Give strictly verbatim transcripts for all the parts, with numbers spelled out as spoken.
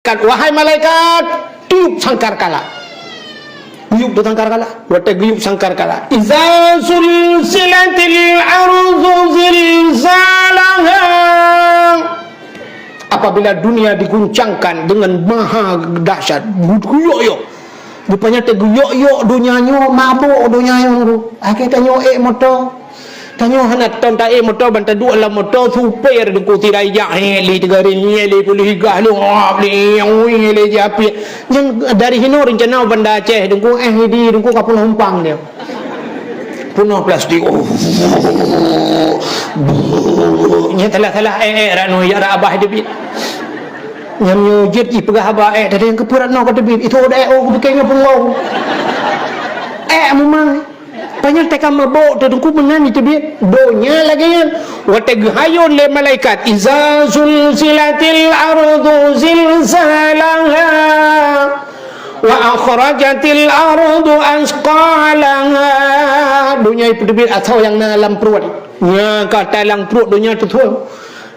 malaikat, "Wahai malaikat, tiup sangkakala." Geuyup tu sangkakala. Watée geuyup sangkakala, "Iza zulzilatil ardu zilzalaha." Apabila dunia diguncangkan dengan maha dahsyat, geuyok-yok. Rupanya teuguyok-yok donya nyoe, mabök donya nyoe. Akhé tanyoe ék moto. Tanyoe hana ton taék moto, ban taduek lam moto, supir deungon tirai jak, hé, lé tiga ring, hé, lé puluh tiga lu, hop, lé, ui, lé japi. Nyang dari hinoe rencana Banda Aceh deungon, éh, di deungon ka peunoh umpang dia. Peunoh plastik. Oh. Nya salah-salah, éh, éh, rano, ya, ra abah teubiet. Nyam nyoe jeuet jipeugah haba, éh, tadi nyang keupeue rano ka teubiet. Itu udah, éh, oh, kupikir nyoe peungong. Éh, memang. Panyang teuka mabök teuh teungku meunan iteubiet. Donya lagée nyan. Watée geuhayôn lé malaikat, "Iza zulzilatil ardu zilzalaha wa akhrajatil ardu asqalaha." Donya ipeuteubiet asoe nyang na lam pruet. Nyang ka talang pruet donya teusuet.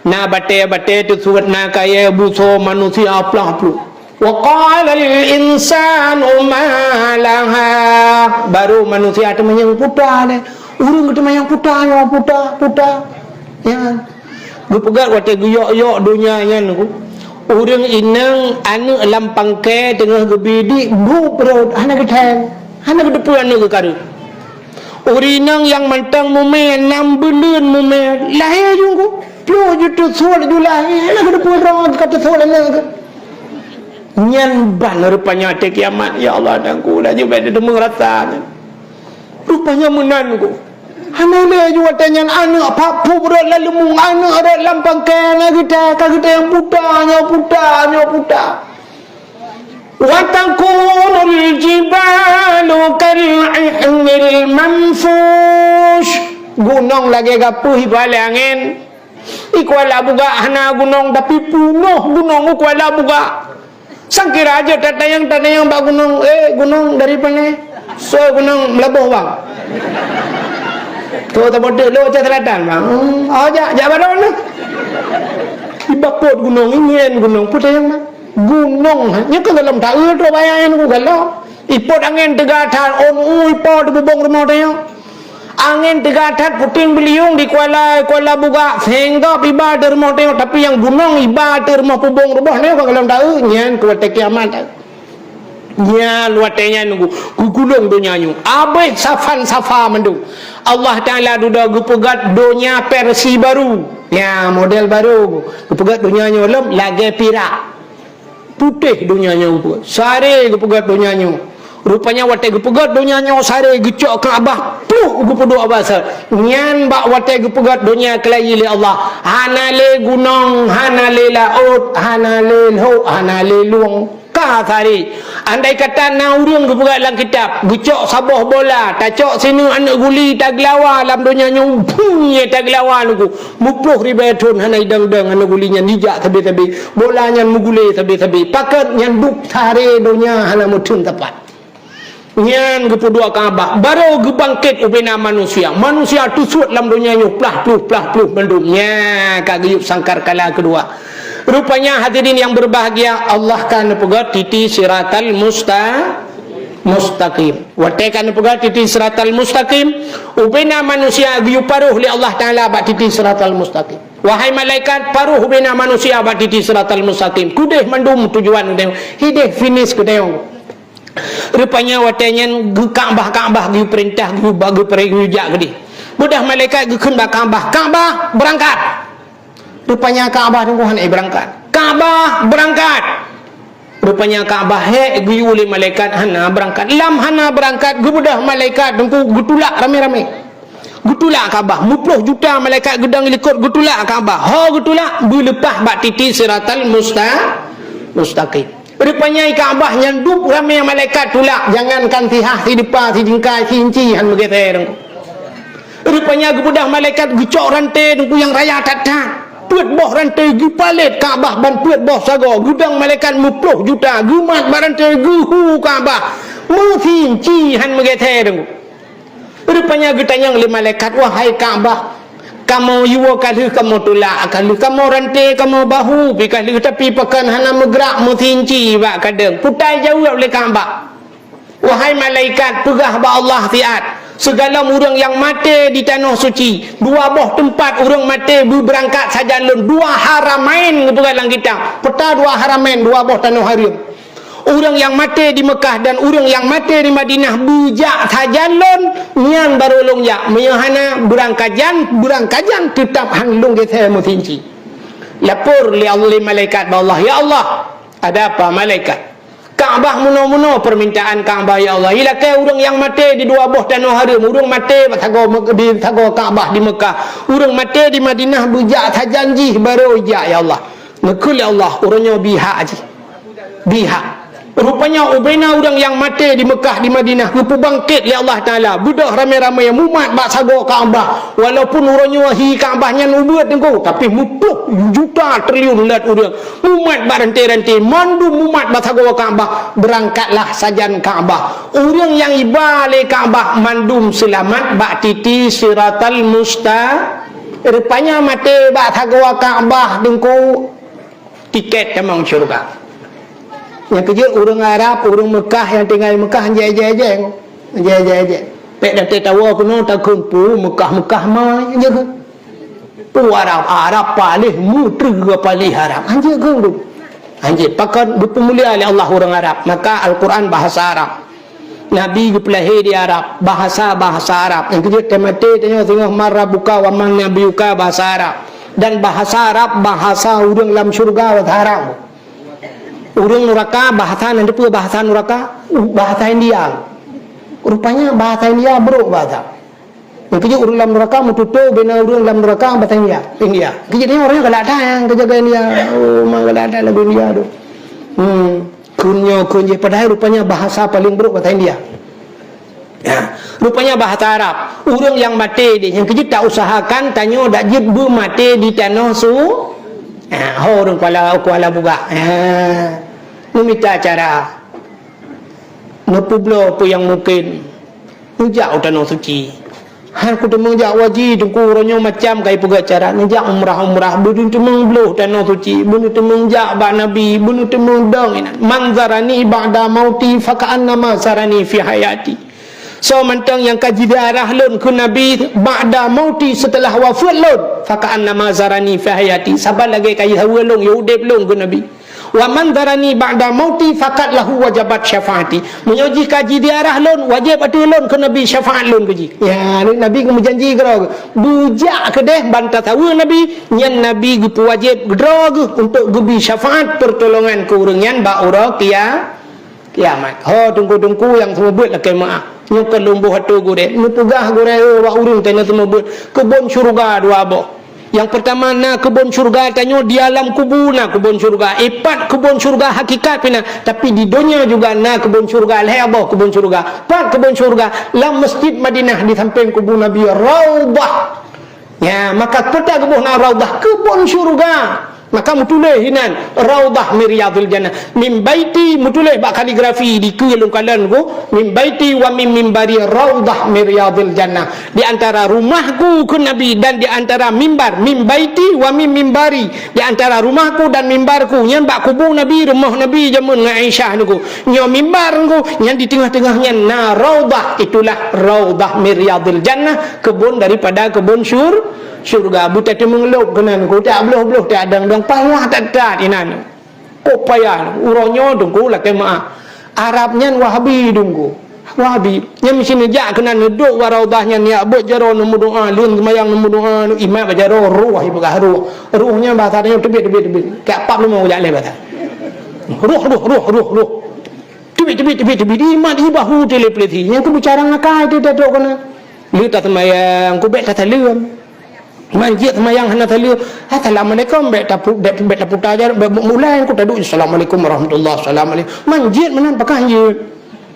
Na batée-batée teusuet, na kayée busoe manusia plah pluek. "Wa qalal insanu ma laha." Baru manusia teumanyong puta lé. Ureuëng teumanyong puta nyoe, puta, puta. Ya. Geupeugah watée geuyok-yok donya nyan, ureuëng inong aneuëk lam pangke teungoh geubidik bu perot, hana geutheng, hana geuteupeue aneuëk geukareueng. Ureuëng inong nyang mantong mumé, nam buleuen mumé, lahé ju ku. Ploh ju teusuet ju lahé, hana geuteupeue droe ka teusuet aneuëk geuh. Nyan ban rupanya watée kiamat. Ya Allah, Tuhanku, laju bék teudeungoe rasa nyan. Rupanya meunan ku. Hana lé ju watée nyan aneuëk pap-pup rot lam leumung, aneuëk rot lam pangke, na geuta, ka geuta nyang puta, nyoe puta, nyoe puta. Wa takunul jibalu kal ihnil manfush. Gunong lagée gapeuh iba lé angén. I Kuala Bugak hana gunong, tapi peunoh gunong u Kuala Bugak. Sangkira jeuet tatanyong-tatanyong bak gunong, "Eh, gunong dari pane?" "Soe gunong Meulaboh, Bang." "Soe taboh teuk lo Aceh Selatan, Bang?" "Hmm, oh, jak, jak baroe na." Iba pot gunong, ingin gunong, peue tanyong, Bang? Gunong, nyoe kan golom taeu trok bayang nyan ku galom. Ipot angén teuga that, ôn ui po teububông rumoh tanyoe. Angén teuga that puténg beuliueng di Kuala, Kuala Bugak, seng gob iba ateueh rumoh tanyoe, tapi nyang gunong iba ateueh rumoh pubông ruboh nyoe ka golom taeu, nyan keu watée kiamat. Nyan watée nyan nunggu, geugulong donya nyoe. Abéh safan-safa mandum. Allah Taala dudoe geupeugét donya versi baru. Nya model baru. Geupeugét donya nyoe lom lagée pirak. Putéh donya nyoe geupeugét. Saré geupeugét donya nyoe. Rupanya watée geupeugét donya nyoe saré geucok Ka'bah, pluh geupeuduek basa. Nyan bak watée geupeugét donya keulayi lé Allah. Hana lé gunong, hana lé laôt, hana lé lhok, hana lé lueng. Ka saré. Andai kata na ureuëng geupeugét lam kitab, geucok saboh bola, tacok sineuk aneuëk guli tageulawa lam donya nyoe, phung, nyang tageulawa nunggu. Muploh ribée thon hana idong-dong aneuëk guli nyan jijak sabe-sabe. Bola nyan mugulé sabe-sabe. Pakon nyan duek saré donya hana meutheun teumpat. Nyan geupeuduek Ka'bah. Baru geubangkét ubena manusia. Manusia teusuet lam donya nyoe plah pluh, plah pluh mandum. Nya ka geuyueb sangkakala keudua. Rupanya hadirin yang berbahagia, Allah ka neupeugét titi siratal musta-, mustaqim. Watée ka neupeugét titi siratal mustaqim, ubena manusia geuyue paroh lé Allah Taala bak titi siratal mustaqim. Wahai malaikat, paroh ubena manusia bak titi siratal mustaqim. Keudeh mandum tujuan geutanyoe, hideh finish geutanyoe. Rupanya watée nyan geu-, Ka'bah, Ka'bah geupeurintah, geu-, ba-, geupere-, geujak keudeh. Beudôh malaikat geukheun bak Ka'bah, "Ka'bah, beurangkat!" Rupanya Ka'bah teungku hana beurangkat. "Ka'bah, beurangkat!" Rupanya Ka'bah hék geuyue lé malaikat hana beurangkat. Lam hana beurangkat, geubeudôh malaikat teungku geutulak ramé-ramé. Geutulak Ka'bah, muploh juta malaikat geudong likot geutulak Ka'bah. Ho geutulak, beuleupah bak titi siratal musta-, mustaqim. Rupanya i Ka'bah nyan duek ramé malaikat tulak, jangankan sihah, sidepa, sijingkai, siinci han meugeusé teungku. Rupanya geubeudôh malaikat geucok ranté teungku nyang raya that-that. Peuet boh ranté geupalét Ka'bah ban peuet boh sagoe, geudong malaikat muploh juta, geumat bak ranté geuhu Ka'bah. Meusinci han meugeusé teungku. Rupanya geutanyong lé malaikat, "Wahai Ka'bah, Kamoe yue ka lheueh kamoe tulak, ka lheueh kamoe ranté, kamoe bahu pih ka lheueh, tapi pakon hana meugrak meusinci bak kadeueng. Peue tajaweueb lé Ka'bah? Wahai malaikat, peugah bak Allah siat, sigohlom ureuëng nyang maté di tanoh suci, dua boh teumpat ureuëng maté beubeurangkat sajan lôn, dua haramain geupeugah lam kitab. Peue dua haramain, dua boh tanoh hareuem. Ureuëng nyang maté di Meukah dan ureuëng nyang maté di Madinah beujak sajan lôn, nyan barô lôn jak. Meunyoe hana, beurangkajan, beurangkajan teutab han lôn geusé meusinci. Lapor lé Allah, lé malaikat bak Allah, "Ya Allah, ada apa malaikat? Ka'bah meunoe-meunoe peumintaan Ka'bah, ya Allah. Ilakée ureuëng nyang maté di dua boh tanoh hareuem, ureuëng maté bak sagoe Mek-, di sagoe Ka'bah di Meukah, ureuëng maté di Madinah beujak sajan jih barô jak, ya Allah." Neukheun lé Allah, "Uroe nyoe bri hak jih. Bri hak." Rupanya ubena ureuëng nyang maté di Meukah, di Madinah, geupeubangkét lé Allah Taala, beudôh ramé-ramé mumat bak sagoe Ka'bah. Walaupun uroe nyoe hi Ka'bah nyan ubeuet teungku, tapi muploh juta triliun lét ureuëng mumat bak ranté-ranté, mandum mumat bak sagoe Ka'bah, beurangkatlah sajan Ka'bah. Ureuëng nyang iba lé Ka'bah mandum seulamat bak titi Siratal Musta-, rupanya maté bak sagoe Ka'bah teungku. Tiket tamong syeuruga. Nyang keujeuet ureuëng Arab, ureuëng Meukah nyang tinggai di Meukah, jai-jai-jai. Jai-jai-jai. Pék datang tawoe keunoe takheun peue Meukah-Meukah ma, jeuet. Peue Arab, Arab paléh meuteue paléh Arab. Anjeuet keu ureuëng. Anjeuet pakon geupeumulia lé Allah ureuëng Arab, maka Al-Quran bahasa Arab. Nabi geupeulahé di Arab, bahasa-bahasa Arab. Nyang keujeuet teumaté tanyoe singoh man rabbuka wa man nabiyuka bahasa Arab. Dan bahasa Arab, bahasa ureuëng lam syeuruga bahasa Arab. Ureuëng nuraka bahasa nan teupeue bahasa nuraka? Uh, bahasa India. Rupanya bahasa India brok bahasa. Nyang keujeuet ureuëng lam nuraka meututoe bina ureuëng lam nuraka bahasa India. India. Keujeuet nyoe ureuëng galak that nyang keujaga India. Oh, memang galak that lagu India tu. Hmm. Kheun nyoe kheun jih, padahai rupanya bahasa paléng brok bahasa India. Ya, rupanya bahasa Arab. Ureuëng nyang maté deh, nyang keujeuet ta usahakan tanyoe dak jeuet beumaté di tanoh su-, ha, ho ureuëng Kuala, Kuala Bugah. Ha. Neumita cara. Neupeubloe peue nyang mungken. Neujak u tanoh suci. Han kuteumeung jak u haji, teungku, uroe nyoe macam ka ipeugah cara. Neujak umrah-umrah, beuneuteumeung bloh tanoh suci, beuneuteumeung jak bak Nabi, beuneuteumeung dong inan. "Man zarani ba'da mauti faka'annama zarani fi hayati." Soe mantong nyang ka jiziarah lôn keu Nabi ba'da mauti, seuteulah wafeuet lôn, faka'annama zarani fi hayati, saban lagée ka jisaweue lôn, ya udeb lôn keu Nabi. "Wa man zarani ba'da mauti faqad lahu wajabat syafaati." Meunyoe jih ka jiziarah lôn, wajéb ateueh lôn keu Nabi syafaat lôn keu jih. Ya, Nabi geumeujanji keudroe, beujak keudeh ban tasaweue Nabi, nyan Nabi geupeuwajéb keudroe geuh untuk geubri syafaat peurtolongan keu ureuëng nyan bak uroe kia-, kiamat. Ho teungku-teungku nyang seumeubeuet lakée meuáh. Nyoe keuh lôn boh ateueh gurée. Neupeugah gurée, "Eh, wak ureuëng tanyoe seumeubeuet keubon syeuruga dua boh." Nyang peurtama na keubon syeuruga tanyoe di alam kubu na keubon syeuruga. Eh, pat keubon syeuruga hakikat pih na, tapi di donya juga na keubon syeuruga, lhée boh keubon syeuruga. Pat keubon syeuruga? Lam Masjid Madinah di sampéng kubu Nabi, Raudhah. Ya, maka peue ta geuboh na Raudhah, keubon syeuruga. Maka meutuléh inan, "Raudhah min riyadhil jannah." Min baiti, meutuléh bak kaligrafi dikeue lôn kalon ku, "Min baiti wa min mimbari raudhah min riyadhil jannah." Di antara rumahku keu Nabi dan di antara mimbar, "Min baiti wa min mimbari," di antara rumahku dan mimbarku, nyan bak kubu Nabi, rumoh Nabi jameun ngon Aisyah niku. Nyoe mimbar niku, nyan di teungoh-teungoh nyan na raudhah, itulah raudhah min riyadhil jannah, keubon daripada keubon syur-, syeuruga. Beutateumeung lôb keunan niku, tabloh-bloh, tadong-dong, payah that-that inan. Kok payah, uroe nyoe teungku lakée meuáh. Arab nyan Wahabi teungku. Wahabi. Nyan meusineujak keunan neuduek bak raudhah nyan, neujak beuet jaroe neumeudoá, lheueh seumayang neumeudoá, imat bak jaroe, ruh ipeugah ruh. Ruh nyan bahasa tanyoe teubiet, teubiet, teubiet. Kak pap leumô jak lé bahasa. Ruh, ruh, ruh, ruh, ruh. Teubiet, teubiet, teubiet, teubiet. Imat ibahu teuh lé peulisi. Nyang keu bicara ngakai teuh tatrok keunan. Lheueh taseumayang, ku bék tasaleuem. Man jeuet seumayang hana saleuem. "Assalamualaikum," bék tapu-, bék, bék taputa jaroe, bék mulai ku taduek, "Assalamualaikum warahmatullah, assalamualaikum." Man jeuet meunan pakon jeuet.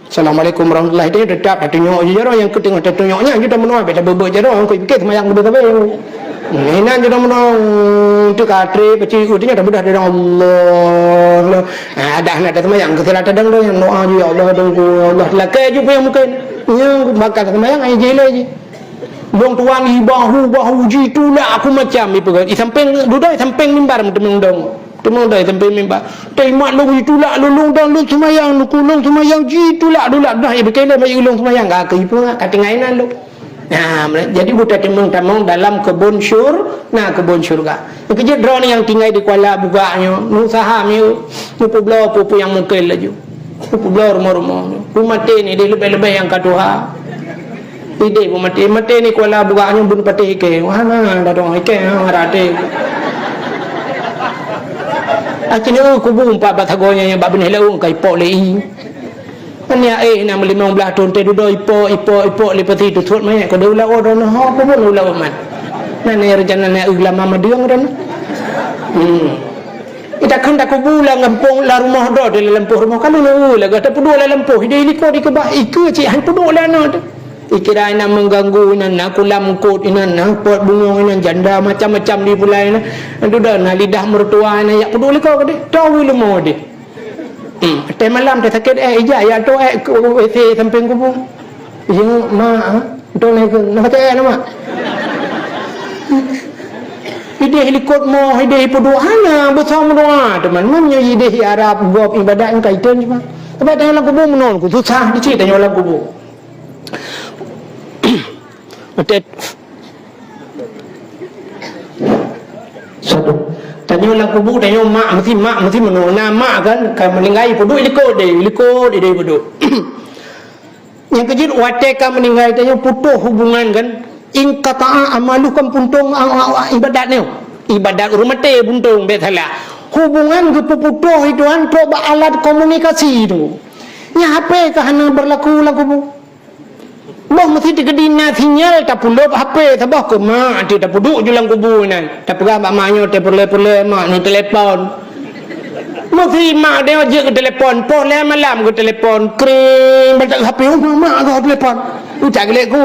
"Assalamualaikum warahmatullah," itu tetap tatunyok je jaroe, nyang keu teungoh tatunyok nyan, jeuet meunoe bék tabeuet-beuet jaroe, nyang keu piké seumayang beutôi sabe. Inan jeuet meunoe, teuka trép, baca, oh, teunyok tabeudôh dalam Allah. Ah, dah nak seumayang, keu salah tadong doa, doa je, "Ya Allah, dong ku, ya Allah." Lakée ju peue nyang mungken. Nyang maka seumayang, ai jih lé jih. Lôn tuan i bahu-bahu jitulak aku macam ipeugah. I sampéng dudoe, i sampéng mimbar meuteumong dong. Teumong dong i sampéng mimbar. Teuimat lôn jitulak lôn, lôn dan lôn seumayang, lôn seumayang jitulak-tulak dah i beukeuleh bayeue lôn seumayang ka keu ipeugah ka tinggai nan lôn. Nah, jadi buta teumong tamong dalam keubon syur-, na keubon syurga. Keujeuet droeneuh nyang tinggai di Kuala Bugak nyoe, neusaha mieu, neupeubloe peue-peue nyang mungken laju. Neupeubloe rumoh-rumoh. Peumaté ni deh leubeh-leubeh nyang ka tuha. Ideh peumaté, maté ni Kuala Bugak nyoe bun patéh ikée. Wah na datang ikée ha rate. Aci ni kubu empat bak sagoe nyang bak beuneh laung ka ipok lé i. Kan ya eh na limong blaih thon teududoe ipok, ipok, ipok lé pati tu thot mayat ka deuh lawa droeneuh ho pun lawa mat. Nan ni rencana na eu lama madeung droeneuh. Hmm. Ita kheun takubu lam gampông, lam rumoh droe di lam lampôh rumoh. Kalu lôn lagak tapeuduek lam lampôh, ideh likot dikeubah, ikeue cit han peuduek lam na teuh. Ikira inan mengganggu inan, na kulam kot inan, na pot bungong inan, janda macam-macam di pulai inan. Dudoe na lidah mertua inan, yak peuduek likot keudeh. Tahu leumo deh. Hmm, teh malam teh sakét eh, ijak yak tu eh, ke W C sampéng kubu. Iya, mak, ah. Betul ni ke? Nak kata eh, nama? Ideh likot moh, ideh ipeuduek hana, beusama doa, teman. Man nyoe ideh Arab, gob ibadat engkai teun cuma. Sebab tanyoe lam kubu meunan ku susah, di cit tanyoe lam kubu. Betul. Satu. Tanyoe lam kubu, tanyoe mak, mesti mak, mesti meunan. Na mak kan, ka meuninggai, ipeuduek likot deh, likot ideh ipeuduek. Nyang keujeuet watée ka meuninggai tanyoe putoh hubungan kan, inqata'a amaluhu kan puntong a-, a-, a-, ibadat nyoe. Ibadat ureuëng maté puntong bék salah. Hubungan geupeuputoh itu han trok bak alat komunikasi tu. Nya H P ka hana berlaku lam kubu. Boh meusi teukeudi na sinyal tapulop H P saboh keu mak tu tapeuduek ju lam kubu nyan. Tapeugah bak mak nyoe teupeureulee-peureulee mak nyoe telepon. Meusi mak dia jeuet geutelepon, poh lhée malam geutelepon, kring, bantak H P, "Oh, mak, mak, aku telepon." Ucak geulék ku.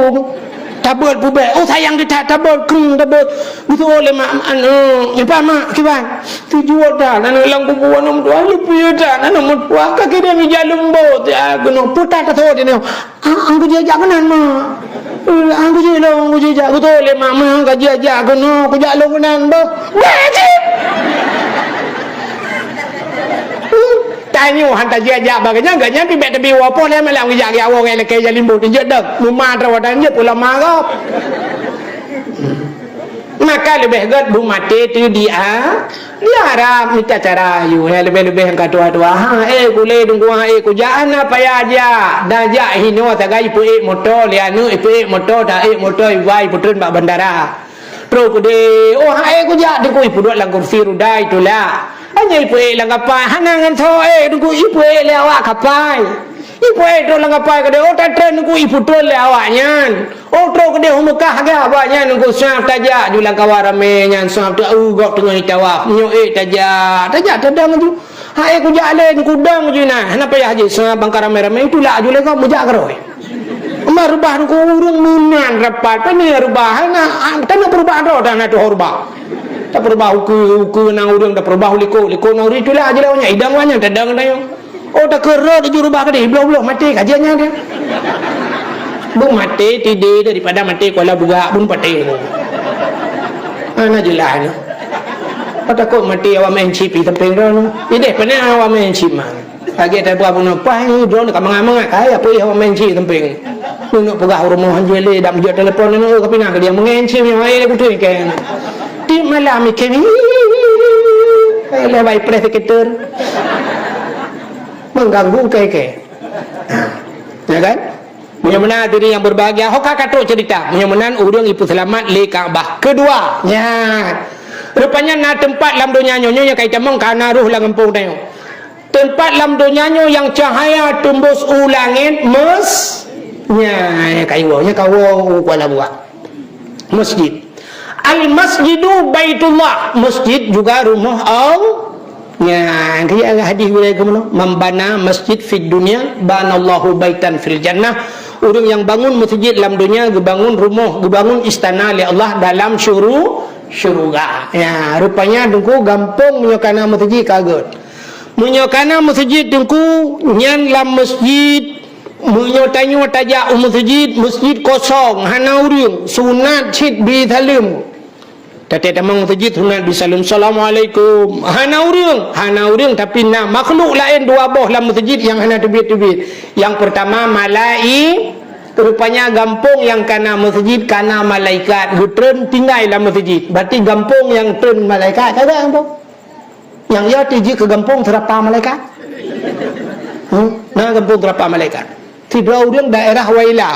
Tabot pubek, "Oh, sayang, kita tabot, kring, tabot." Beutôi lé mak, anu, "Apa, mak, kiban?" "Tujuh dah, aneuk lam kubu, aneuk meutuah, leupie dah, aneuk meutuah, ka kira mija leumbot, ya, keunoe putar tasot ini." Ah, angku jijak keunan, mak. Eh, angku jilong, angku jijak. Beutôi lé, mak, meuh ka jijak keunoe, kujak lôn keunan, boh. Beuh, cit! Hmm, tanyoe han tajijak bak geuhnyan, geuhnyan pih bék teubiwoe poh lé malam geujak geuwoe ngon lakée jalimbot, jeuet dong. Muma droe dan jeuet ulama gob. Maka leubeh gét beumaté teuh di a-, di Arab mita cara ayue, hai leubeh-leubeh nyang ka tuha-tuha. Ha, eh, kulé dungkuang, eh, kujak hana payah jak. Dan jak hinoe sagai ipeuék moto lé aneuk, ipeuék moto, taék moto, iba ipeutreun bak bandara. Trok keudeh, oh, ha, eh, kujak, dungku ipeuduek lam kursi ruda itulak. Hana ipeuék lam kapai, hana ngon tho, eh, dungku ipeuék lé awak kapai. Ipeuék trok lam kapai keudeh, oh, tatreun dungku ipeutrön lé awak nyan. Oh, trok keudeh u Meukah gak awak nyan, dungku swab tajak ju lam kawan ramé nyan, swab teu, eu, gob teungoh itawaf. Nyoe ék tajak, tajak tadong ju. Ha ék kujak lé dungku dong ju na. Hana payah jih swab bangka ramé-ramé, itulak ju lé gob meujak keurôi. Meureubah dungku ureuëng meunan rapat, pane reubah, hana, ah, tanyoe peurubah droe dan hana tuho reubah. Tapeurubah ukeue, ukeue nang ureuëng tapeurubah u likot, likot nang ureuëng itulak ju lé awak nyan, idong awak nyan tadong tanyoe. Oh, takheun rot ju reubah keudeh, bloh-bloh maté kajian nyan dia. Beumaté tidé daripada maté kuala bugak bun paté. Hana jeulaih nyoe. Patakot maté awak main chip di sampéng droe nyoe. Ideh pane awak main chip man. Lagée tabuah bunoe pah ni droe ka mangat-mangat kai apa awak main chip sampéng. Nyoe peugah u rumoh han jeuet lé dak meujok telepon nyoe ka pinah ke dia main chip nyoe ai lé kutui ke. Tiep malam ikém. Eh, lé bai preh sekitar. Mengganggu keke. Ha. Ya kan? Meunyoe meunan hadirin yang berbahagia, ho ka katrok cerita. Meunyoe meunan ureuëng ipeuseulamat lé Ka'bah. Keudua, nya. Rupanya na teumpat lam donya nyoe, nyoe nyang kai tamong ka na roh lam gampông tanyoe. Teumpat lam donya nyoe nyang cahaya teumbus u langét mes-, nya, nya kawoe, nya kawoe u kuala buah. Masjid. Al-masjidu baitullah, masjid juga rumoh Allah. Nya, kaya hadis gurée keunoe, "Man bana masjid fid dunya, banallahu baitan fil jannah." Ureuëng nyang bangun masjid lam donya, geubangun rumoh, geubangun istana lé Allah dalam syuru-, syuruga. Ya, rupanya dungku gampông meunyoe kana masjid ka gét. Meunyoe kana masjid dungku, nyan lam masjid Meunyoe tanyoe tajak u meuseujid, meuseujid kosong, hana ureuëng, sunat cit bi saleuem. Taté tamong meuseujid, sunat bi saleuem, "Assalamualaikum." Hana ureuëng, hana ureuëng, tapi na makhluk laén dua boh lam meuseujid nyang hana teubiet-teubiet. Nyang peurtama, malai-, rupanya gampông nyang kana meuseujid kana malaikat geutreun tinggai lam meuseujid. Berarti gampông nyang treun malaikat, ka gampông. Nyang ya tijih keu gampông Seurapa Malaikat. Hmm? Na gampông Seurapa Malaikat. Sidroe ureuëng daerah Waila.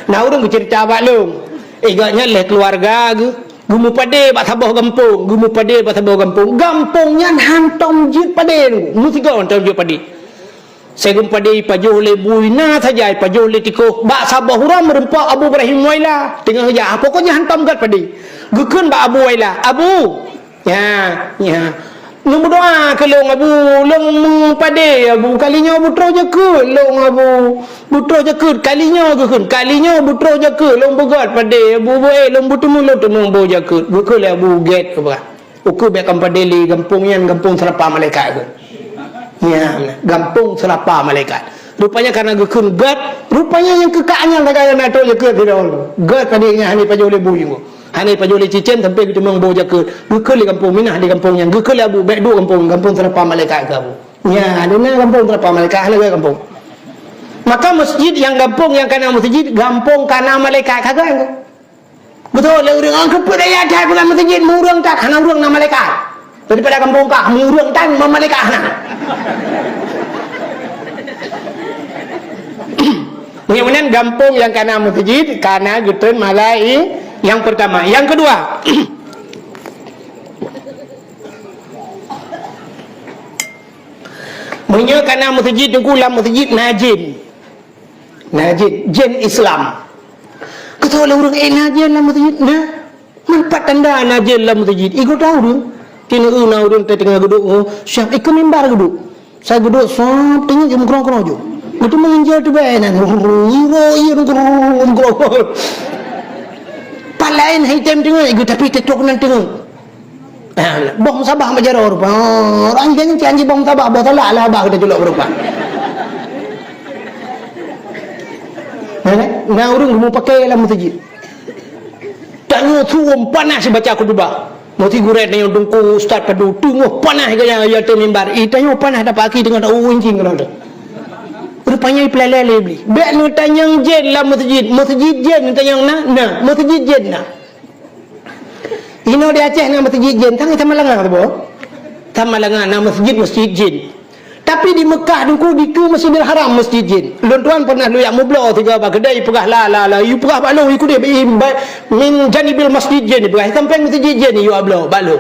Na ureuëng geuceurita bak lôn. Eh, gobnyan lé keuluwarga geuh, geumeupadé bak saboh gampông, geumeupadé bak saboh gampông. Gampông nyan hantom jeuet padé, meusigoe hantom jeuet padé. Sigoe padé ipajoh lé bui na saja, ipajoh lé tikôh. Bak saboh uroe meureumpok Abu Ibrahim Waila. Teungoh jak, pokoknya hantom gét padé. Geukheun bak Abu Waila, "Abu, ya, ya. Neumeudoa keu lôn, Abu, lôn meupadé, Abu. Kali nyoe beutroh jakeuet lôn, Abu. Beutroh jakeuet, kali nyoe," geukheun. "Kali nyoe beutroh jakeuet, lôn beugét padé, Abu. Beu-, eh, lôn beuteumé, lôn teumé boh jakeuet." Geukheun lé Abu gét, Abu. Ukeue bék kapadé lé gampông nyan, gampông Seurapa Malaikat keuh. Nyan, gampông Seurapa Malaikat. Rupanya karena geukheun gét, rupanya nyang keu kah nyan lagée na trok jakeuet sidroe. Gét padé nyan hana ipajoh lé bui nyoe. Hana ipajoh lé cicém sampoe geuteumé boh jakeuet. Geukheun lé gampông, minah di gampông nyan. Geukheun lé Abu, bék duek gampông, gampông Seurapa Malaikat keuh, Abu. Nyan, na gampông Seurapa Malaikat, hana lagée gampông. Maka meuseujid nyang gampông nyang kana meuseujid, gampông kana malaikat, ka gét. Beutôi lé ureuëng, "Ah, keupeue daya that peugah meuseujid, meu ureuëng that, hana ureuëng na malaikat. Daripada gampông kah, meu ureuëng tan, meu malaikat hana." Mudah-mudahan gampông nyang kana meuseujid, kana geutreun malai nyang peurtama. Nyang keudua, meunyoe kana meuseujid, teungku, lam meuseujid na jén. Na jén, jén Islam. Geutanyong lé ureuëng, "Eh, na jén lam meuseujid?" "Na." "Man pat tanda na jén lam meuseujid?" "Igoe tahu ureuëng." Teungoh na ureuëng teungoh geuduek, oh, siap ikeu mimbar geuduek. Sa geuduek, sop, teungoh jeuet meukeurong-keurong jeuet. Geuteumé ngon jén teubèe nan. Iro, iro, meukeurong, meukeurong. Pat laén hai tem teungoh, igoe tapi teutôk nan teungoh. Ah, boh musabah bak jaroe rupa. Oh, orang ikan ni janji boh musabah, boh salak lah abah kita culok rupa. Nah, nah, ureuëng geumeupakai lam meuseujid. Tanyoe suwom panas baca khutbah. Meusti gurèe tanyoe teungku ustaz padum teungoh panas gaya ya atas mimbar. Ih, tanyoe panas dapat aki teungoh tak uncing kalau tu. Rupanya ipeulalai lé Iblih. Bék neutanyong jén lam meuseujid. Meuseujid jén neutanyong na? Na. Meuseujid jén na. Inoe di Aceh na meuseujid jén, tang Tamalanga tu boh. Tamalanga na meuseujid, meuseujid jén. Tapi di Mekah teungku dikeue Masjidil Haram meuseujid jén. Lôn tuan pernah lôn jak meubloe sigoe bak keudè, ipeugah la la la, ipeugah bak lôn, ikudeh min janibil masjid jén, ipeugah sampéng meuseujid jén, iyue bloe bak lôn.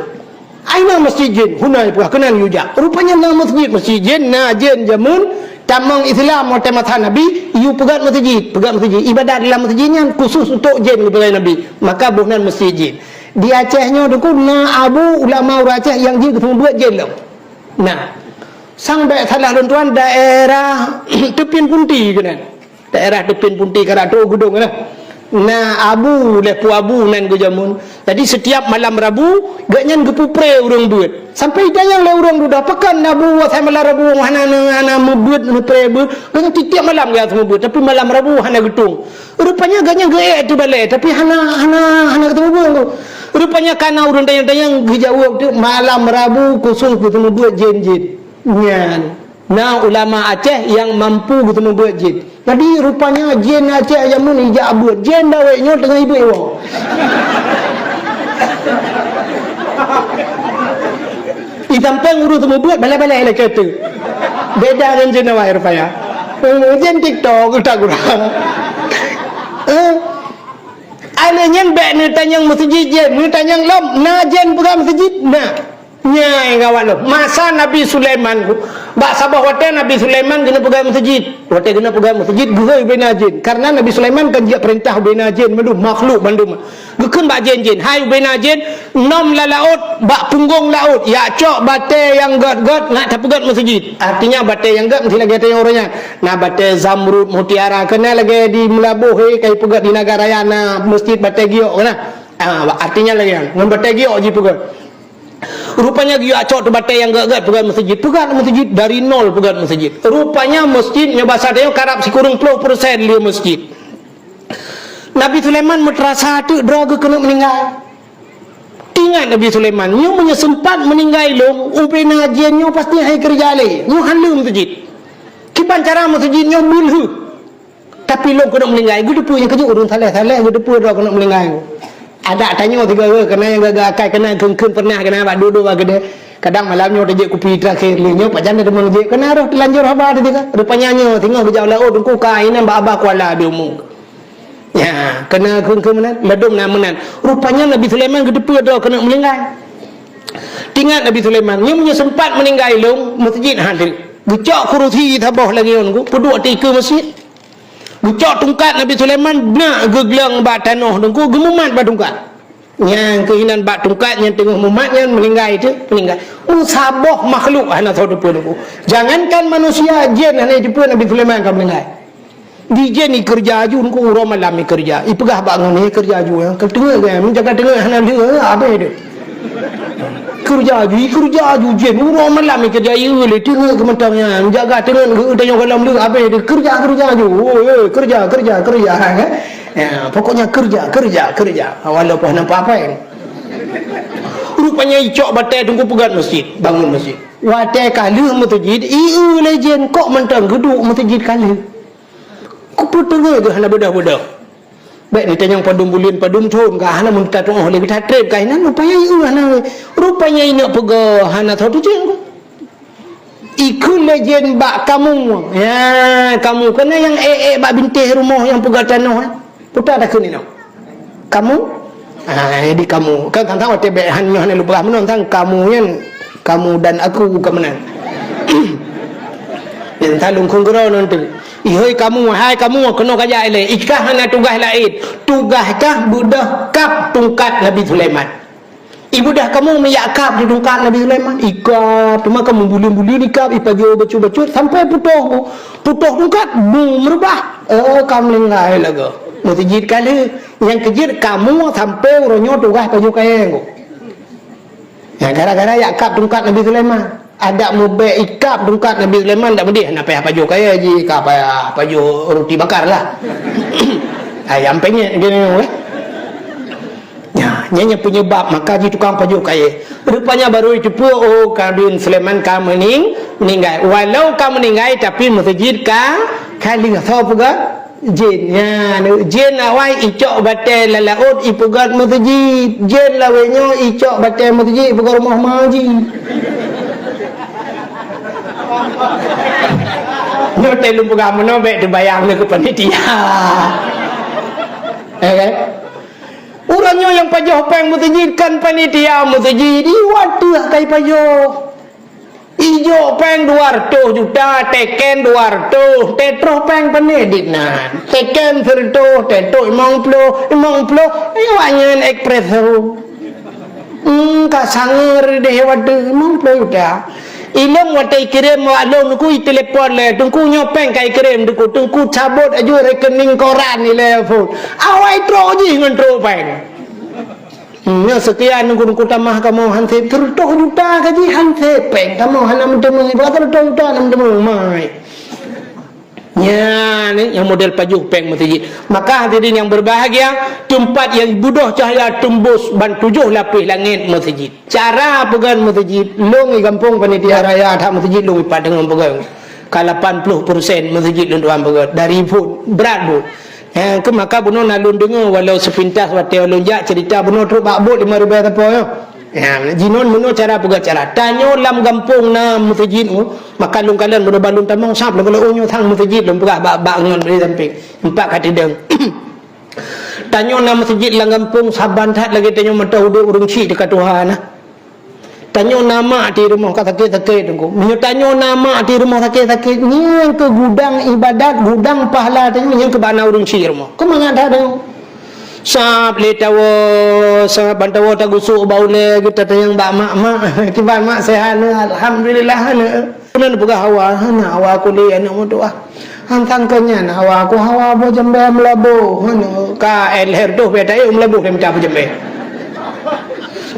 Ai na meuseujid jén, huna ipeugah keunan iyue jak. Rupanya na meuseujid, meuseujid jén, na jén jameun tamong Islam watèe masa Nabi, iyue peugöt meuseujid, peugöt meuseujid. Ibadat lam meuseujid nyan khusus untuk jén geupeugöt Nabi. Maka boh nan meuseujid jén. Di Aceh nyoe teungku na abu ulama ureueng Aceh nyang jeuet geuseumeubeuet jén lom. Nah, sang bék salah lôn tuan daerah Teupin Punti keunan. Daerah Teupin Punti Karato Geudong na. Na abu lé pu abu nan geujameun. Jadi setiap malam Rabu, gobnyan geupeupré ureueng beuet. Sampai itanyong lé ureueng dudoe, "Pakon abu asai malam Rabu hana, hana meubeuet, meupre beuet?" Gobnyan tiep-tiep malam geuseumubeuet, tapi malam Rabu hana geutung. Rupanya gobnyan geuék ateueh balèe, tapi hana, hana, hana geuseumubeuet. Rupanya kana ureueng tanyong-tanyong geujaweueb teuk, malam Rabu khusus geuseumubeuet jén-jén. Nyan. Na ulama Aceh nyang mampu geuseumubeuet jén. Jadi rupanya jén Aceh jameun ijak beuet. Jén dawét nyoe teungoh ibeuet iwoe. Isampéng ureueng seumubeuet balèe-balèe lagèe tu. Beda ngon jén awai rupanya. Eh, jén TikTok utak gura. Eh. Alèh nyan bék neutanyong meuseujid jén, neutanyong lom, na jén peugah meuseujid? Na. Nyan gawat lom. Masa Nabi Sulaiman, bak saboh watèe Nabi Sulaiman geuneuk peugah meuseujid. Watèe geuneuk peugah meuseujid, geuhôi ubé na jén. Karena Nabi Sulaiman kan jijak peurintah ubé na jén, mandum makhluk mandum. Geukheun bak jén-jén, "Hai ubé na jén, nom lam laôt, bak punggong laôt, jak cok batèe nyang gèt-gèt, nak tapeugöt meuseujid." Artinya batèe nyang gèt meusti lagèe tanyoe uroe nyan. Na batèe zamrud, mutiara, keunan lagèe di Meulaboh, eh, ka ipeugöt di Nagan Raya na meuseujid batèe giok keunan. Ah, artinya lagèe nyan, ngon batèe giok jipeugöt. Rupanya geuyue cok teuh batée nyang gét-gét peugét meuseujid. Peugét meuseujid dari nol peugét meuseujid. Rupanya meuseujid nyoe basa tanyoe karab sikureueng ploh persen lé meuseujid. Nabi Sulaiman meuteurasa teuk droe geuh keuneuk meuninggai. Ingat Nabi Sulaiman, nyoe meunyoe seumpat meuninggai lôn, ubena jén nyoe pasti hai keureuja lé. Nyoe han lé meuseujid. Kiban cara meuseujid nyoe beulheueh. Tapi lôn keuneuk meuninggai, geuteupeue nyang keujeuet ureuëng saleh-saleh geuteupeue droe keuneuk meuninggai. Adak tanyoe sigoe keuna nyang gaga akai keuna kheun-kheun pernah keuna bak duek-duek bak keudè. Kadang malam nyoe tajak kupi terakhir lé nyoe pajan teuma jeuet keuna roh teulanjur haba tadi ka. Rupanya nyoe singoh geujak laôt teungku ka inan bak abah kuala di umu. Ya, keuna kheun-kheun meunan, ladôm na meunan. Rupanya Nabi Sulaiman geuteupeue droe keuneuk meuninggai. Ingat Nabi Sulaiman, nyoe meunyoe seumpat meuninggai lôn, meuseujid han lé. Geucok kurusi saboh lagée nyoe teungku, peuduek tikeue meuseujid. Geucok tungkat Nabi Sulaiman, beuneuk geugleueng bak tanoh teungku, geumumat bak tungkat. Nyang keuh inan bak tungkat nyang teungoh mumat nyan meuninggai teuk, meuninggai. Meusaboh makhluk hana soe teupeue teungku. Jangankan manusia, jén hana jiteupeue Nabi Sulaiman ka meuninggai. Di jén ikeureuja aju teungku, uroe malam ikeureuja. Ipeugah bak ngon, "Hei keureuja aju, ya. Keu teungeut, ya. Menjaga teungeut hana lheueh, ya. Abéh deh." Keureuja aju, ikeureuja aju jén. Uroe malam ikeureuja, ieu lé teungeut keu mantong, ya. Menjaga teungeut geu tanyoe gohlom lheueh, abéh deh. Keureuja, keureuja aju. Oh, eh, keureuja, keureuja, keureuja, ha, kan? Ya, pokoknya keureuja, keureuja, keureuja. Walaupun nampak apa, ya. Rupanya icok batée teungku peugét meuseujid, bangun meuseujid. Watée ka lheueh meuseujid, ieu lé jén kok mantong geuduek meuseujid ka lheueh. Kupeuteungeut geuh hana beudôh-beudôh. Bék neutanyong padum buleuen padum thon ka hana meunta tuoh lé geuta treb ka inan rupanya ieu hana. Rupanya ineuk peugah hana tho tujuan ku. Ikheun lé jén bak kamu. Ya, kamu keunan nyang ék-ék bak bintéh rumoh nyang peugah tanoh, eh. Puta takheun inoe. Kamu? Ah, jadi kamu. Kan tang-tang watée bék han nyoe hana lubah meunan tang kamu nyan, kamu dan aku ka meunan. Nyan talung khong keudroe nyan tu. Ihôi kamu, hai kamu, keunoe kajak ilée. Ikah hana tugaih laén. Tugaih kah beudôh kab tungkat Nabi Sulaiman. Ibeudôh kamu meuyak kab di tungkat Nabi Sulaiman. Ikab, teuma kamu buleuen-buleuen ikab, ipajoh bacut-bacut sampai putôh. Putôh tungkat, bu meurubah. Eh, ka meuninggai lagée. Meuseujid ka lheueh. Nyang keujeuet kamu sampai uroe nyoe tugaih pajoh kayée. Nyang gara-gara yak kab tungkat Nabi Sulaiman. Adak mubék ikab tungkat Nabi Sulaiman dak meudeh na payah pajoh kayée ji ka payah pajoh roti bakar lah. Ayam penyet gini weh. Ya, nyan nyang penyebab maka ji tukang pajoh kayée. Rupanya baru jiteupeue, oh, Nabi Sulaiman ka meuning-, meuninggai. Walau ka meuninggai tapi meuseujid ka, ka lheueh. Soe peugah? Jén. Nyan, jén awai icok batée lam laôt ipeugét meuseujid. Jén lawét nyoe icok batée meuseujid ipeugét rumoh ma ji. Nyoe teuh lôn peugah meunoe bék teubayang lé keu panitia. Eh, kan? Ureuëng nyoe nyang pajoh péng meuseujid kan panitia meuseujid. Iwat teuh ka ipajoh. Ijok péng dua reutôh juta, teken dua reutôh, teutroh péng pané dit nan. Teken sireutôh, teutroh limong ploh, limong ploh, iwak nyan espresso. Hmm, ka sangeue deh watée limong ploh juta. Ilong watée ikirém wak lôn teungku itelepon lé, "Teungku nyoe péng ka ikirém teungku, teungku cabot aju rekening koran ilée phon." Awai trok jih ngon trok péng. Hmm, nyoe seukian nungku-nungku tamah kamoe han sép, seureutôh juta ka jih han sép, péng kamoe hana meuteumé, bak seureutôh juta hana meuteumé, mai. Nyan, nyang model pajoh péng meuseujid. Maka hadirin yang berbahagia, teumpat nyang beudôh cahya teumbus ban tujoh lapéh langét meuseujid. Cara peugét meuseujid, lôn di gampông panitia raya that meuseujid lôn ipat deungon peugét. Ka lapan ploh persen meuseujid lôn tuan peugét dari phon, brat buet. Nyang keu maka bunoe na lôn deungoe walau sepintas watée lôn jak cerita bunoe trok bak buet lima ribée sapo nyoe. Ya, jinon bunoe cara peugah cara. Tanyoe lam gampông na meuseujid, oh, maka lôn kalon bunoe ban lôn tamong sab lôn kalon, oh, nyoe sang meuseujid lôn peugah bak, bak ngon di sampéng. Empat ka teudong. Tanyoe na meuseujid lam gampông saban that lagée tanyoe mantong udeb ureuëng chik teuka tuha na. Tanyoe na mak di rumoh ka sakét-sakét teungku. Meunyoe tanyoe na mak di rumoh sakét-sakét, nyan keu gudang ibadat, gudang pahala tanyoe nyan keu bak na ureuëng chik rumoh. Keu mangat that tanyoe. Sab lé tawoe, sab ban tawoe tagusok bak ulée geutatanyong bak mak-mak. Kiban mak sehat, alhamdulillah, aneuk. Keunan peugah hawa, hana hawa kulé aneuk meutuah. Hantang keu nyan hawa ku hawa boh jeumbée meulaboh. Hana ka éh lhée reutôh bée taék meulaboh dan mita boh jeumbée.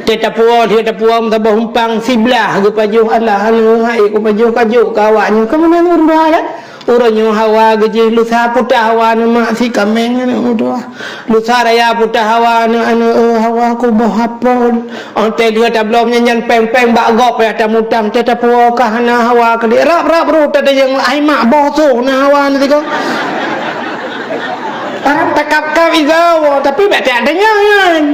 Teuh tapuwoe, lheueh tapuwoe meusaboh umpang siblah geupajoh, alah, aneuk hai kupajoh kajok keu awaknyoe. Keumeunang ureueng dua kan? Uroe nyoe hawa geujih lusa putah hawa neuh mak si kaméng aneuk meutuah. Lusa raya putah hawa aneuk-aneuk, eh, hawa kuboh apel. Oh, teuh lheueh tabloe nyan-nyan péng-péng bak gob payah tamutang, teuh tapuwoe ka hana hawa keudéh. Rab-rab roh tadayeueng ai mak boh soh na hawa neuh sigoe. Rab takab-kab igoe, tapi bèk tajak deungon nyan.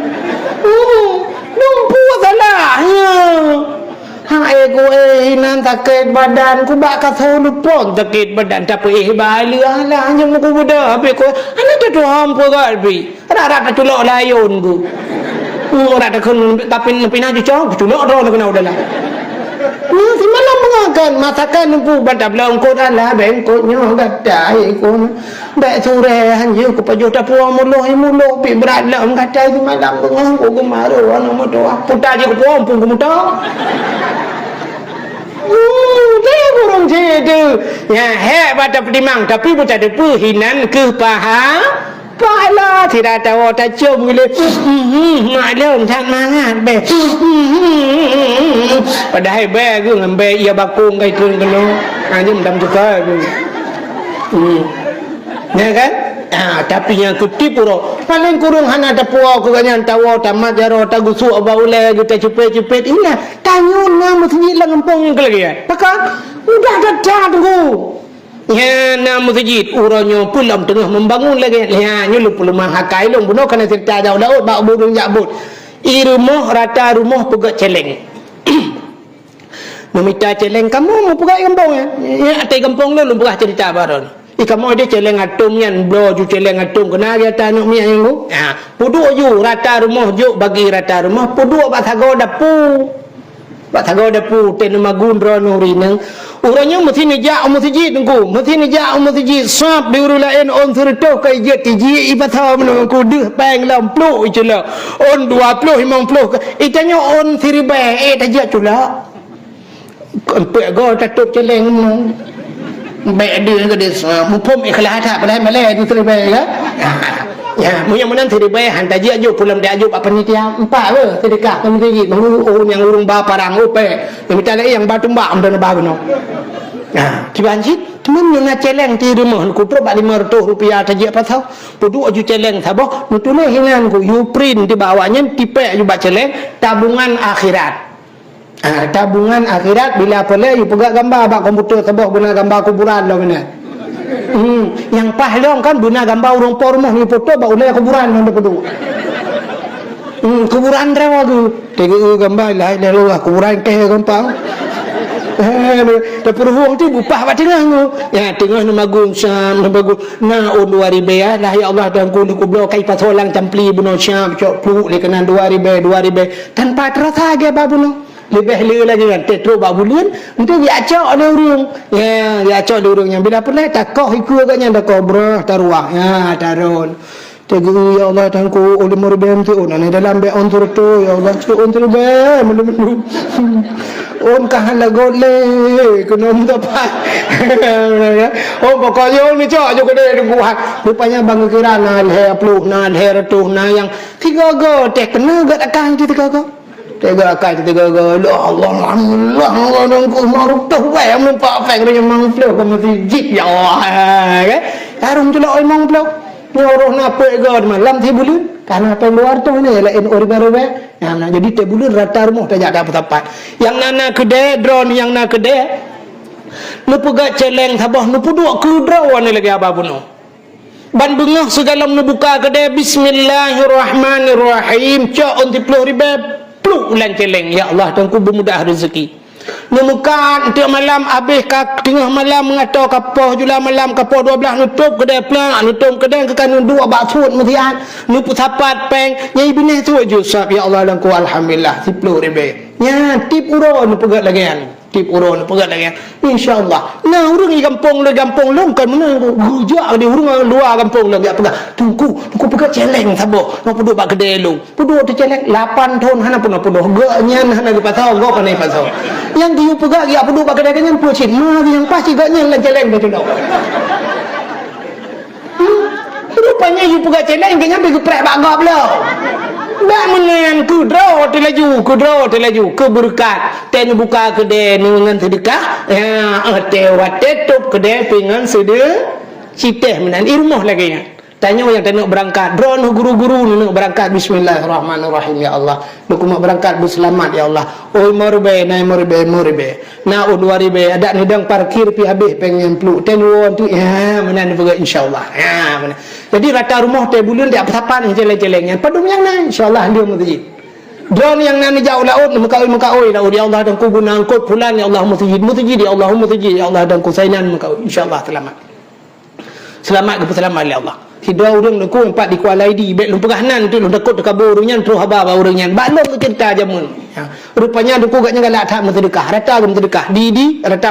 Hmm, lumpu salah nyoe. Hai ku, eh, inan sakét badan, ku bak kaso lupon sakét badan, tapi, eh, bak lheueh alah, nyang meukubuda habéh ku, hana tatuhom peugah pih. Rab-rab taculok layôn ku. Hmm, rab takheun, tapi pih na cucok, kuculok droe keunoe dalam. Hmm, simalam beungoh kan, masakan lumpu ban tabloe eungkôt alah, bèk eungkôt nyoe gata, eh, ku. Bèk surèe han jeuet kupajoh tapuwoe muloh, eh, muloh pih brat lom gata, simalam beungoh ku geumaru aneuk meutuah. Puta jih kupuwoe, muphom kumutang. Hmm, teuh burông cit teuh. Nyan hék bak tapeutimang, tapi beutadeupeue hinan keuh paha-, pahala. Sira tawoe tacöm geuh lé. Hmm, maklum that mangat bèe. Hmm, padahai bèe geuh ngon bèe ia bakong kai treun keunoe. Ha, jeuem dam teuka geuh. Hmm. Ya kan? Ha, tapi nyang keu tiep uroe, paléng kureueng hana tapuwoe keu gobnyan, tawoe tamat jaroe, tagusok bak ulèe geuh tacupet-cupet. Inan, tanyoe na meuseujid lam gampông nyan keu lagèe nyan. Pakon? Mudah that-that, Teungku. Nyan na meuseujid, uroe nyoe peue lom teungoh meubangun lagèe nyan. Nyoe lôn peuleumah akai lôn, bunoe ka na ceurita jak u laôt bak ureueng jak bot. I rumoh, rata rumoh peugöt cèlèng. Neumita cèlèng kamoe meupeugah i gampông nyan. Nyan ateueh gampông lôn, lôn peugah ceurita baroe. I kamoe deh cèlèng atôm nyan, bloe ju cèlèng atôm keunan gata aneuk miet nyan, Bu. Ha, peuduek ju rata rumoh, jok bagi rata rumoh, peuduek bak sagoe dapu. Bak sagoe dapu, teuh neumagun droeneuh rineueng. Uroe nyoe meusi neujak u meuseujid, Teungku. Meusi neujak u meuseujid, sab di ureueng laén ôn sireutôh ka ijeuet, ijeuet i pasai meunan, Teungku, deuh péng lom pluek iculok. Ôn dua ploh, limong ploh ka, i tanyoe ôn siribèe, eh, tajak culok. Eumpeuk goe tatôp cèlèng nyoe. Bèk deuh keu desa, muphom ikhlas that, padahai malèe tu siribèe ka. Ya, meunyoe meunan siribèe han tajak jok, pulang tajak jok bak panitia. Empat beuh seudeukah keu meuseujid, oh, nyang ureueng ba parang, oh, pèng. Nyang mita laén nyang ba tumbak, meunan ba bunoe. Nah, kiban cit, teuma nyoe na cèlèng di rumoh, kutrok bak lima ratus rupiah tajak pasau. Peuduek ju cèlèng saboh, neutuléh hinan ku, you print di bawah nyan, tipèk ju bak cèlèng, tabungan akhirat. Ah, tabungan akhirat bila peureulèe yue peugah gamba bak komputer saboh beuna gamba kuburan lom inan. Hmm, nyang paih lom kan beuna gamba ureueng po rumoh yue foto bak ulèe kuburan lom teupeudok. Hmm, kuburan droe geuh. Teugeu gamba la ilaha illallah kuburan kèe gampang. Eh, teupeureuhong ti bupah bak teungoh nyoe. Ya, teungoh neumagun sam, neumagun. Na ôn dua ribèe ya, lah ya Allah Tuhanku neukubloe kai pasoe lam campli bunoe siap cok pluek lé keunan dua ribèe, dua ribèe. Tanpa terasa gèt bak bunoe. Leubeh le lagèe nyan, teutrok bak buleuen, enteuk geujak cok lé ureueng. Ya, geujak cok lé ureueng nyan. Bila peureulèe, takoh ikeue geuh nyan, takoh breuh, taruwah. Ya, tarôn. Teugeu, "Ya Allah, Tuhanku, ulôn meureubeuen teuôn, aneuk dalam bèk ôn sireutôh, ya Allah, cok ôn siribèe, meulôn-meulôn." Ôn ka hana göt lé, keunoe meusapat. Oh, pokok nyoe neucok, cok keudéh teungku. Rupanya bang geukira na lhèe ploh, na lhèe reutôh, na nyang tiga go, teuh keuneuk göt akai teuh tiga go. Teuga akai teuga-ga, "Ya Allah, alhamdulillah, Allah dan ku maruf teuh wèh meumpak péng rimong ploh keu meuseujid, ya Allah." Kan? Tarông culok rimong ploh. Nyoe roh na peuet go malam si buleuen, ka na péng dua reutôh nyoe laén ureueng ribèe-ribèe. Nah, nah, jadi tiep buleuen rata rumoh tajak tapeusapat. Nyang na, na keudè, droeneuh nyang na keudè, neupeugöt cèlèng saboh, neupeuduek keu droeneuh lagèe haba bunoe. Ban beungoh sigohlom neubuka keudè, "Bismillahirrahmanirrahim." Cok ôn siploh ribèe, pluek lam cèlèng, "Ya Allah, Tuhanku, beumudah reuzeuki." Neumeukat, enteuk malam, abéh ka teungoh malam, meungatô ka poh jula malam, ka poh dua blaih, neutôp keudè plak, neutôp keudè keu ka neuduek bak suet meusiat, neupeusapat péng, nyang binéh suet ju sab, "Ya Allah, Tuhanku, alhamdulillah, siploh ribèe." Nyan, tiep uroe neupeugöt lagèe nyan. Tiep uroe neupeugah lagèe nyan, "Insya Allah." Na ureueng di gampông lôn, gampông lôn kon meunan, geujak di ureueng luwa gampông lôn, jak peugah, "Teungku, Teungku peugah cèlèng saboh, nyoe peuduek bak keudè lôn." Peuduek teuh cèlèng, lapan thôn hana peunoh-peunoh. Geuh nyan hana geupasoe, gob hana jipasoe. Nyang geuyue peugah, geujak peuduek bak keudè geuh nyan peue cit, ma geuh nyang paih cit geuh nyan lam cèlèng teuh. Hmm? Rupanya yue peugah cèlèng, geuh nyan pih geupreh bak gob lom. Bak meunan keudroe teulaju, keudroe teulaju, keu beureukat. Teuh neubuka keudè ngon seudeukah. Ya, eh, teuh watèe tôp keudè pih ngon seudeukah. Cit teuh meunan, i rumoh lagèe nyan. Tanyoe nyang taneuk beurangkat, droeneuh guru-guru neuneuk beurangkat, "Bismillahirrahmanirrahim, ya Allah. Lôn keuneuk beurangkat beuseulamat, ya Allah. Oi meuribèe, nai meuribèe, meuribèe. Na ôn dua ribèe, adak neudong parkir pih habéh pèng nyang pluek. Teuh nyoe tu, ya, meunan neupeugah, insya Allah. Ya, meunan." Jadi rata rumoh teuh buleuen jak peusapat cèlèng-cèlèng nyan. Padum nyang na, insya Allah, dia meuseujid. Droeneuh nyang na neujak u laôt, meukaôi-meukaôi laôt, "Ya Allah, dan ku guna angkot fulan, ya Allah, meuseujid, meuseujid, ya Allah, meuseujid, ya Allah, dan ku sainan meukaôi." Insya Allah seulamat. Seulamat geupeuseulamat lé Allah. Sidroe ureueng Teungku empat di Kuala Idi, bèk lôn peugah nan tu, lôn takot teukabô ureueng nyan, troh haba bak ureueng nyan. Bak lôn geuceurita jameun. Ya. Rupanya Teungku gobnyan galak that meuseudeukah, rata geumeuseudeukah. Di, di, rata